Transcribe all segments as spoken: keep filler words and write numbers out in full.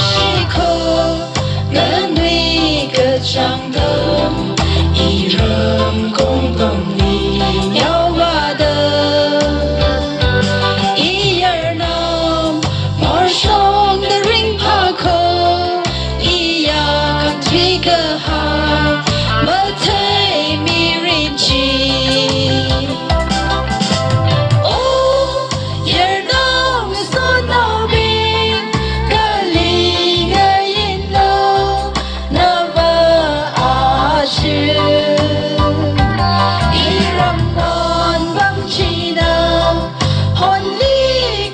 Shiko, nganui kachangdam, iram kongdamli yaoda. Iyarnao, morshongda ringphāko, iya kantui kahai, mathei mirin chi. O, yarnao ngasotnaobing, kali ngayinlu, nava ashi. Iram wonbam china, honli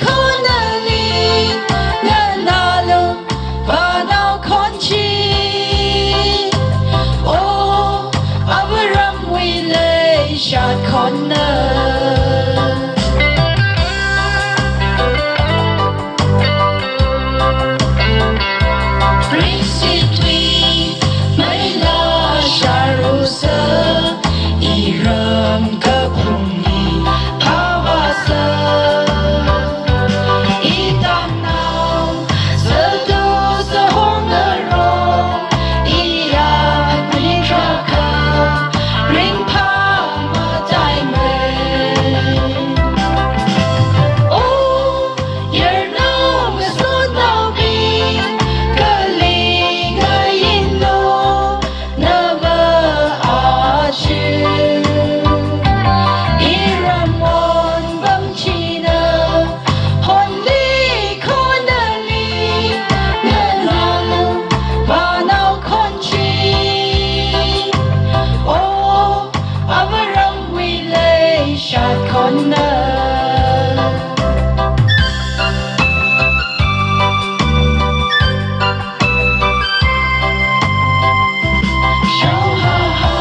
khonali, nganālu, vānao khon chi. O, avaramwui leishat khonna. Ringshitwui meila sharusa, iram kaphungli phavāsa. Itamnao, sātu sāhong ngarong, iya phaning shākha, ringphā mataimei. O, yarnao ngasotnaobing, kali ngayinlu, nava ashi. Iram wonbam china, honli khonali, nganālu, vānao khon chi. O, avaramwui leishat khonna. Shaohaha,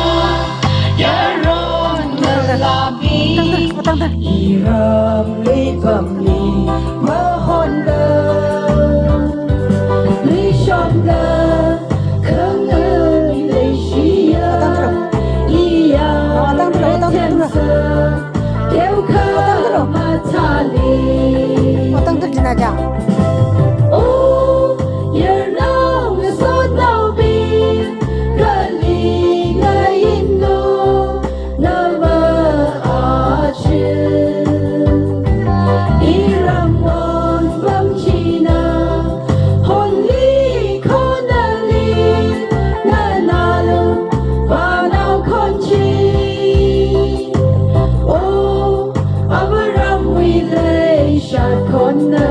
yaron ngalābing, iram luipamli mahonda, luishonda, khanganui leishiya, iya themsa, teokha mathāli. O, yarnao ngasotnaobing, kali ngayinlu, nava ashi. Iram wonbam china, honli khonali, nganālu, vānao khon chi. O, avaramwui leishat khonna.